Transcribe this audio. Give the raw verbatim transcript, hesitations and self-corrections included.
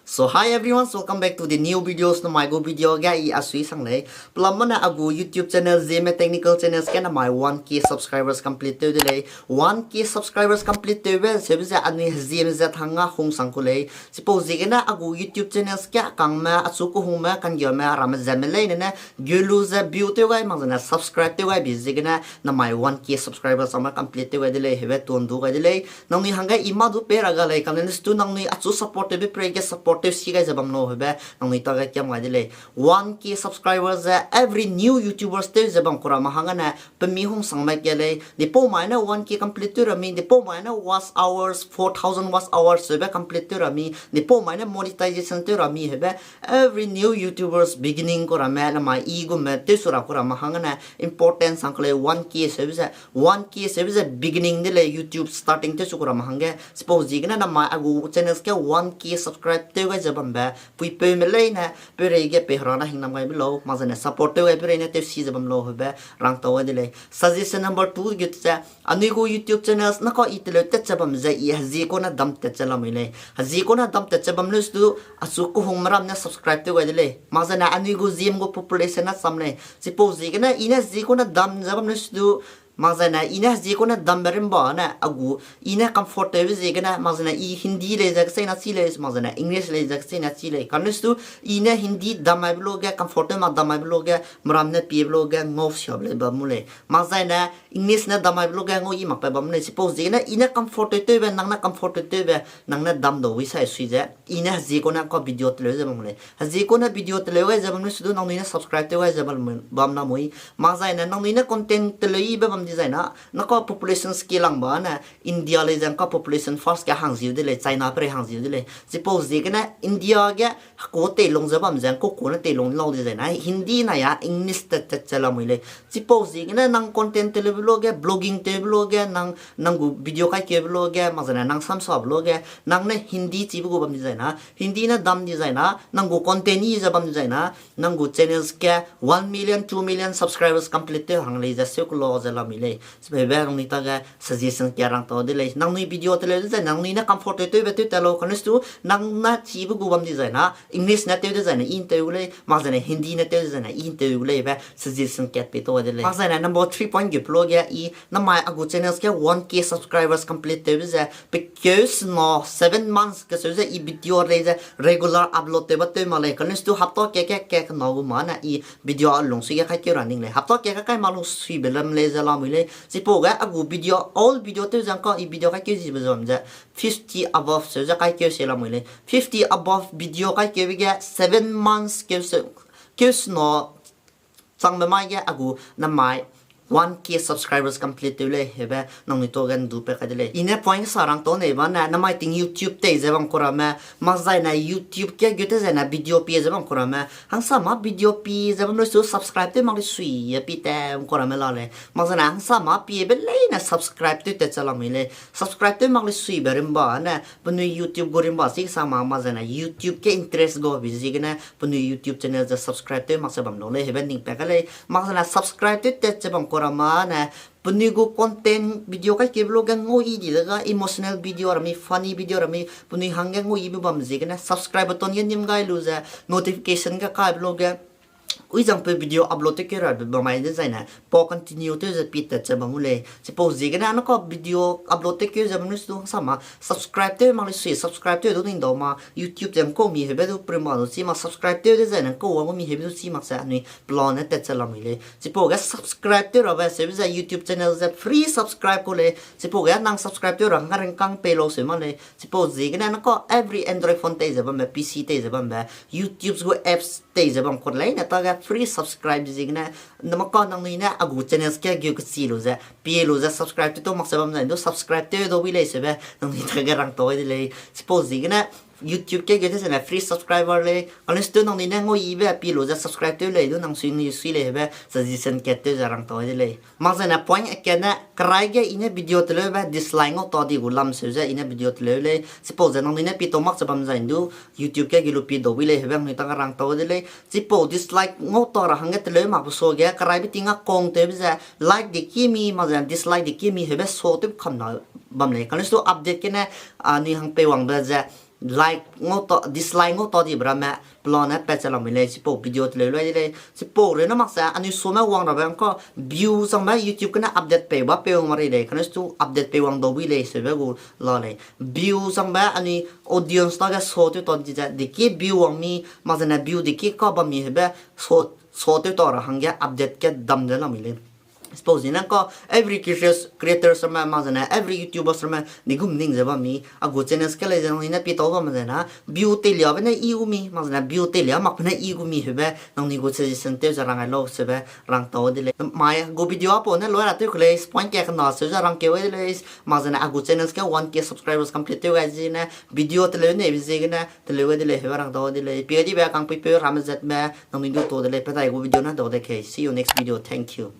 So hi everyone, so welcome back to the new videos. Namai gu video ge i asui sang lei. Pelam mane a gu YouTube channel Zeme Technical Channels ge namai one K subscribers complete tew de lei. One K subscribers complete tewbe seube ze anui hezieme ze thang nga hung sang ku lei. Chipau ziegene a gu YouTube channels ge kangme, achu kehungme, kangiame, ramme zeme leine ne, gelu ze view tew gai, mak zene subscribe tew gai bi ziegene, namai one K subscribers ame complete tew gai de lei, heube tuan du gai de lei. Nangnui hangge i mâ du pei ra ga lei, kane stu nangnui achu support tewbe pray ge support tew si gai ze bam lau heube, nangnui tage kiam gai de lei. One K subscribers ze every new YouTubers tew ze bam kuramme hanggene, pemi hung sangme ke lei, dipau mai ne one K complete tew ra mi, dipau mai ne watch hours, four thousand watch hours heube complete tew ra mi, dipau mai ne monetization tew ra mi heube, every new YouTubers beginning kuramme, namai i gume tew su ra kuramme hanggene, important sang ke lei one K seube ze, one K seube ze beginning de lei YouTube starting tew su kuramme hangge, chipau ziegene namai a gu channels ge one K subscribe tew gai ze bambe, puipeume leine, peireige pei hera ne hingnam gai be lau, mak zene support tew gai peirei ne tew si ze bam lau heube, rangtau gai de lei. Suggestion number two ge ze, anui gu YouTube channels naka i teleu tat ze bam ze i hezie kane dam tat ze lamui lei. Hezie kane dam tat ze bam leu stu, achu kehungme ram ne subscribe tew gai de lei. Mak zene anui gu Zeme gu population ne cham lei. Chipau ziegene i ne hezie kane dam ze bam leu stu, mak zene i ne hezie kane dambe rimba ne a gu, i ne comfort tewbe ziegene, mak zene i Hindi lei ze kecheîna chi lei, mak zene English lei ze kecheîna chi lei. Kane stu, i ne Hindi dam maibe luge, comfort tew mak dam maibe luge, meram ne piebe luge, ngau siabe lei bam mu lei. Mak zene English ne dam maibe luge, ngau i makbe bam mu lei. Chipau ziegene i ne comfort tew tewbe, nang ne comfort tew tewbe, nang ne dam dau wi sai sui ze, i ne hezie kane ka video teleu ze bam lei. Hezie kane video teleu gai ze bam leu stu, nangnui ne subscribe tew gai ze bam, bam namui. Mak zene nangnui ne content teleu ibe bam dizai na, naka population scale langba ne, India lei ze nka population first ge hangziu de lei, China peirei hangziu de lei. Chipau ziegene India ge heka teilung ze bam ze, nka kane teilung lau dizai na, Hindi na ya English tat tat ze lamui lei. Chipau ziegene nang content teleube luge, vlogging tewbe luge, nang, nang gu video kaikeube luge, mak zene nang samsabe luge, nang ne Hindi chibe gu bam dizai na, Hindi ne dam dizai na, nang gu content i ze bam dizai na, nang gu channels ge one million, two million subscribers complete tew hang lei ze seu kela ze lamui lei. Chibe nangnui tage suggestion ka rangtau de lei. Nangnui video teleu dezai nangnui ne comfort tew tewbe tew ta lau, kane stu nang ne chibe gu bam dizai na, English ne tew dezai na i ntew gu lei, mak zene Hindi ne tew dezai na i ntew gu lei be suggestion kat pei tau de lei. Mak zene number three point ge pe luge i, namai a gu channels ge one K subscribers complete tewbe ze, pe keu sena seven months keseu ze i video lei ze regular upload tewbe tew mak lei. Kane stu hapta ke ke ke kena gu ma ne i video a lungsui ge kaikeu ra ning lei. Hapta ke ke kai ma lungsuibe lam lei ze lamui lei. Chipau ge a gu video, all video tew ze nka i video kaikeu zibe zam ze fifty above seu ze kaikeu se lamui lei. Fifty above video kaikeube ge seven months keu se, keu sena changbe mai ge a gu namai one K subscribers complete tew lei, heube nangnui to ge ndu pe kai de lei. I ne point sa rangtau nei ba ne, namai ting YouTube tei ze bam kuramme, mak zai ne YouTube ge gu tei zai ne video pie ze bam kuramme, hangsa ma video pie ze bam leu stu subscribe tew mak lei sui e pi te kuramme la lei. Mak zai ne hangsa ma piebe leine subscribe tew tat ze lamui lei. Subscribe tew mak lei suibe rimba ne, penui YouTube gu rimba si sa ma, mak zai ne YouTube ge interest ga bi ziegene, penui YouTube channel ze subscribe tew mak ze bam lau lei, heube ning pe kai lei. Mak zai ne subscribe tew tat ze bam kuramme ne, penui gu content video kaikeube luge ngau i di dega emotional video ra mi, funny video ra mi, penui hangge ngau ibe bam ziegene subscribe button ge nim gai lu ze notification ge kaibe luge, ui zangpeu video upload tew keu rabe bam mai dezai ne, pa continue tew ze pi tat ze bam gu lei. Chipau ziegene naka video upload tew keu ze bam leu stu hangsa ma subscribe tew mak lei sui, subscribe tew du ning dau ma, YouTube ze nkau mi heube du prima du chi mak, subscribe tew dezai ne nkau wang gu mi heube du chi mak ze anui plan ne tat ze lamui lei. Chipau ge subscribe tew rabe seube ze YouTube channel ze free subscribe ku lei. Chipau ge nang subscribe tew ra nga ringkâng pei lau seu mak lei. Chipau ziegene naka every Android phone tei ze bambe, P C tei ze bambe, YouTube gu apps tei ze bam kut leine tage free subscribe ziegene, namaka nangnui ne a gu channels ge geu kechi lu ze, pie lu ze subscribe tew tau mak ze bam zai du subscribe tew dau wi lei seube nangnui tage rangtau gai de lei. Chipau ziegene YouTube ge geu tei zai ne free subscriber lei. Kane stu nangnui ne ngau ibe pie lu ze subscribe tew lei du nang sui nui sui lei heube suggestion kat tew ze rangtau gai de lei. Mak zai ne point kat ne kerai ge i ne video teleube dislike ngau ta di gu lam seu ze i ne video teleu lei. Chipau ze nangnui ne pie tau mak ze bam zai du YouTube ge geu lu pie dau wi lei heube nangnui tage rangtau gai de lei. Chipau dislike ngau ta ra hangge teleu makbe suage keraibe ting a kang tewbe ze like di ki mi, mak zai ne dislike di ki mi heube sa tew kam na bam lei. Kane stu update gene, anui hang pei wangbe ze Like ngau ta, dislike ngau ta dibe ramme pelane pat ze lamui lei, chipau video teleu lui de lei. Chipau rune mak ze anui sume wang rabe ngka view zangbe YouTube gene update pei ba peu mak rei lei, kane stu update pei wang dau bui lei seube gu la lei. View zangbe anui audience dage sa tew ta di ze, deki view wang mi, mak zene view deki ka bam mi heube sa, sa tew ta ra hangge update ge dam ze lamui lei. Suppose ne ngka every creators, creators ramme, mak zene every YouTubers ramme, ni gum ning ze bam mi, a gu channels ke lei ze nangnui ne pi tau bam zene, view teliabe ne i gu mi, mak zene view telia makbe ne i gu mi heube, nangnui gu suggestion tew ze rang ai lau seube, rang tau de lei. Mai gu video apau ne loi ra tew ke lei, point ke kena seu ze rang keu de lei, mak zene a gu channels ke one K subscribers complete tew gai zene, video teleu neibe ziegene, teleu de lei heube rang tau de lei. Pie dibe kangpuipeu ramme zatme, nangnui du tau de lei, pe dai gu video ne dau de kei. See you next video. Thank you.